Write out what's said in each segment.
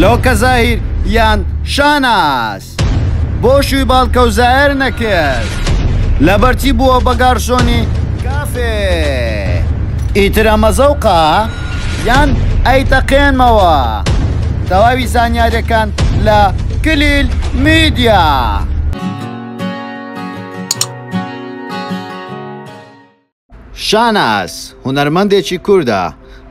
لۆکە زاهیر یان شاناز بۆ شووی باڵکە و زاهر نەکرد؟ لەبەرچی بووە بە گارسۆنی کافێ؟ ئیتر ئەمە زەوقە یان ئەیتەقێنمەوە؟ تەواوی زانیاریەکان لە کلیل میدیا. شاناز هونەرمەندێکی کوردە،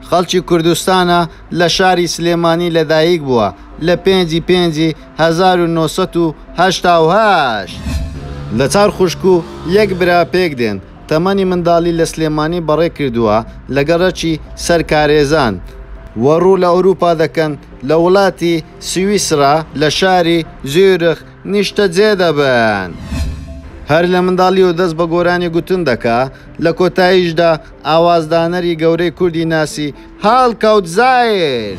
خەڵکی کوردستانە لە شاری سلێمانی لەدایک بووە لە پێنجی پێنجی 1988. لە چار خوشک و یەک برا پێک دێن، تەمەنی منداڵی لە سلێمانی بەڕێ کردووە لە گەڕەکی سەرکارێزان و ڕوو لە ئەوروپا دەکەن لە وڵاتی سویسرا لە شاری زیورخ نیشتەجێ دەبن. هەر لە منداڵیەوە دەست بە گۆرانی گوتن دەکا، لە کۆتاییشدا ئاوازدانەری گەورەی کوردی ناسی هەڵکەوت زاهیر.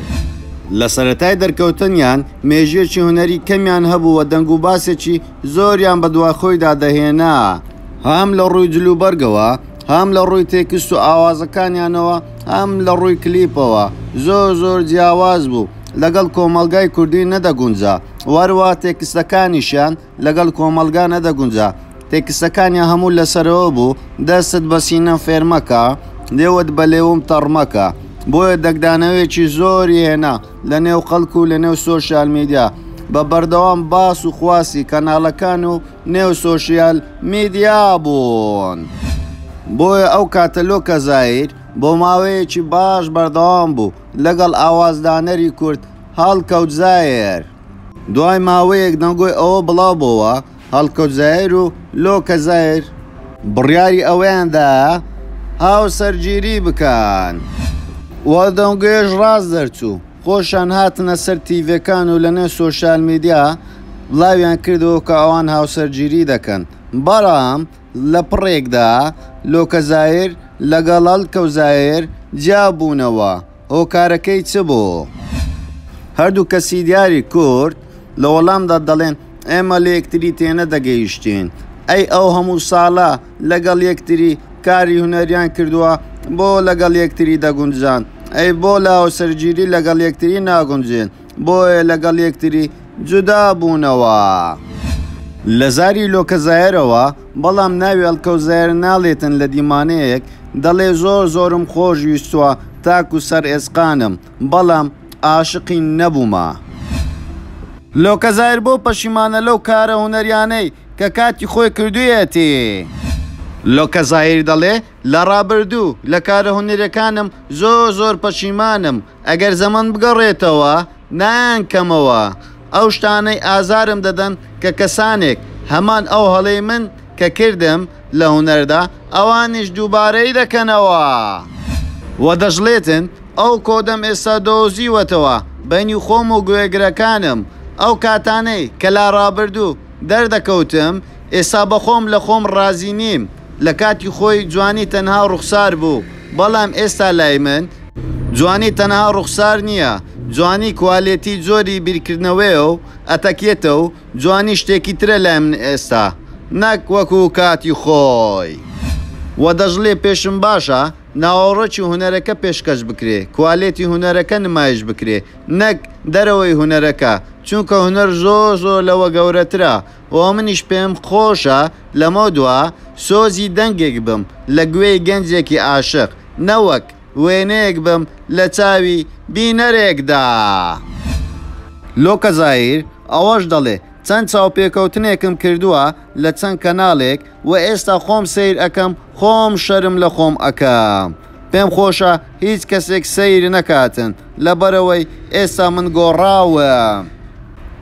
لە سەرەتای دەرکەوتنیان مێژوویەکی هونەری کەمیان هەبوو و دەنگوباسێکی زۆریان بەدوای خۆیدا دەهێنا، هەم لە ڕووی جلوبەرگەوە، هەم لە ڕووی تێکست و ئاوازەکانیانەوە، هەم لە ڕووی کلیپەوە زۆر زۆر جیاواز بوو، لەگەڵ کۆمەڵگای کوردی نەدەگونجا. وەروا تێکستەکانیشیان لەگەڵ کۆمەڵگا نەدەگونجا، تێکستەکانیان هەموو لەسەرەوە بوو، دەستت بە سینەم فێرمەکە، لێوت بە لێوم تەڕمەکە، بۆیە دەنگدانەوەیەکی زۆری هێنا لە نێو خەڵک و لە نێو سۆشیال میدیا، بە بەردەوام باس و خواسی کەناڵەکان و نێو سۆشیال میدیا بوون. بۆیە ئەو کاتە لۆکە زاهیر بۆ ماوەیەکی باش بەردەوام بوو لەگەڵ ئاوازدانەری کورد هەڵکەوت زاهیر. دوای ماوەیەک دەنگۆی ئەوە بڵاو بۆوە هەڵکەوت زاهیر و لۆکە زاهیر بڕیاری ئەوەیان دا هاوسەرگیری بکەن و دەنگۆیەش ڕاست دەرچوو، خۆشیان هاتنە سەر تیڤەکان و لەنێو سۆشیال میدیا بڵاویان کردەوە کە ئەوان هاوسەرگیری دەکەن، بەڵام لە پڕێکدا لۆکە زاهیر لەگەڵ هەڵکەوت زاهیر جیابوونەوە. هۆکارەکەی چ بوو؟ هەردوو کەسی دیاری کورد لە وەڵامدا دەڵێن ئێمە لە یەکتری تێنەدەگەیشتین. ئەی ئەو هەموو ساڵە لەگەڵ یەکتری کاری هونەریان کردووە بۆ لەگەڵ یەکتری دەگونجان؟ ئەی بۆ لە هاوسەرگیری لەگەڵ یەکتری ناگونجێن؟ بۆیە لەگەڵ یەکتری جودا بوونەوە. لە زاری لۆکە زایەرەوە، بەڵام ناوی هەڵکەوت زایەر ناڵێتن لە دیمانەیەک دەڵێ زۆر زۆرم خۆش ویستووە تاکو سەر ئێسقانم، بەڵام ئاشقی نەبوومە. لۆکە زاهیر بۆ پەشیمانە لەو کارە هونەریانەی کە کاتی خۆی کردوویەتی؟ لۆکە زاهیر دەڵێ لە ڕابردوو لە کارە هونەریەکانم زۆر زۆر پەشیمانم، ئەگەر زەمەن بگەڕێتەوە نایانکەمەوە، ئەو شتانەی ئازارم دەدەن کە کەسانێک هەمان ئەو هەڵەی من کە کردم لە هونەردا ئەوانیش دووبارەی دەکەنەوە. وە دەشڵێتن ئەو کۆدەم ئێستا دۆزیوەتەوە بەینی خۆم و گوێگرەکانم، ئەو کاتانەی کە لە ڕابردوو دەردەکەوتم ئێستا بەخۆم لە خۆم ڕازی نیم، لە کاتی خۆی جوانی تەنها ڕوخسار بوو، بەڵام ئێستا لای من جوانی تەنها ڕوخسار نییە، جوانی کوالێتی جۆری بیرکردنەوەیە و ئەتەکێتە و جوانی شتێکی ترە لای من ئێستا نەک وەکو کاتی خۆی. وە دەشڵێ پێشم باشە ناوەڕۆکی هونەرەکە پێشکەش بکرێ، کوالێتی هونەرەکە نمایش بکرێ نەک دەرەوەی هونەرەکە، چونکە هونەر زۆر زۆر لەوە گەورەترە وە منیش پێم خۆشە لەمەودوا سۆزی دەنگێک بم لە گوێی گەنجێکی ئاشق نەوەک وێنەیەک بم لە چاوی بینەرێکدا. لۆکە زاهیر ئەوەش دەڵێ، چەند چاوپێکەوتنێکم کردووە لە چەند کەناڵێک و ئێستا خۆم سەیر ئەکەم خۆم شەرم لە خۆم ئەکەم. پێم خۆشە هیچ کەسێک سەیر نەکاتن لەبەرئەوەی ئێستا من گۆڕاوم.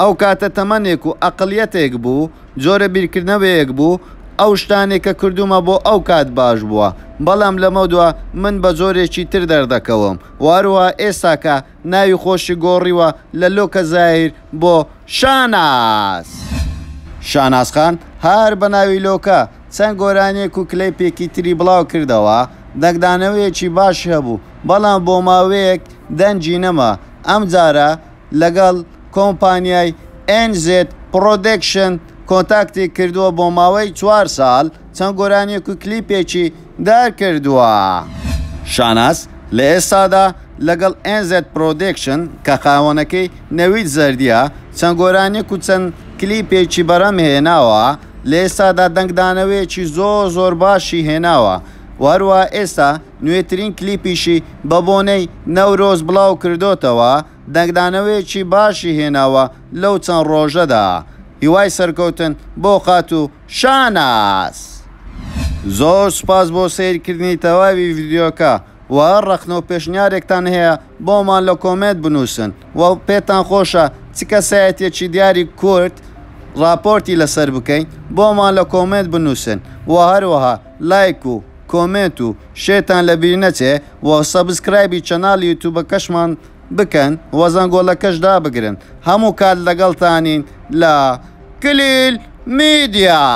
ئەو کاتە تەمەنێک و ئەقڵیەتێک بوو، جۆرە بیرکردنەوەیەک بوو، ئەو شتانەی کە کردوومە بۆ ئەو کات باش بووە، بەڵام لەمەودوا من بە جۆرێکی تر دەردەکەوم و هەروەها ئێستاکە ناوی خۆشی گۆڕیوە لە لۆکە زاهیر بۆ شاناز. شاناز خان هەر بە ناوی لۆکە چەند گۆرانییەک و کلەیپێکی تری بڵاو کردەوە، دەنگدانەوەیەکی باشی هەبوو، بەڵام بۆ ماوەیەک دەنگی نەما، ئەمجارە لەگەڵ کۆمپانیای NZ Production کۆنتاکتی کردووە بۆ ماوەی چوار ساڵ چەند گۆرانییەک و کلیپێکی دەرکردووە. شاناز لە ئێستادا لەگەڵ NZ Production کە خاوەنەکەی نەوید زەردیە چەند گۆرانیەک و چەند کلیپێکی بەرهەم هێناوە لە ئێستادا دەنگدانەوەیەکی زۆر زۆر باشی هێناوە و هەروەها ئێستا نوێترین کلیپیشی بە بۆنەی نەورۆز بڵاو کردۆتەوە دەنگدانەوەیەکی باشی هێناوە لەو چەند ڕۆژەدا هیوای سەرکەوتن بۆ خاتوو شاناز. زۆر سوپاس بۆ سەیرکردنی تەواوی ڤیدیۆکە وە هەر ڕەخنە و پێشنیارێکتان هەیە بۆمان لە کۆمێنت بنوسن وە پێتان خۆشە چ کەسایەتیەکی دیاری کورد ڕاپۆرتی لەسەر بکەین بۆمان لە کۆمێنت بنوسن وە هەروەها لایک و کۆمێنت و share تان لەبیر نەچێ وە subscribe ی channel ی یوتوبەکەشمان بکەن وە زەنگۆڵەکەش دابگرن هەموو کات لەگەڵتانین لە کلیل میدیا.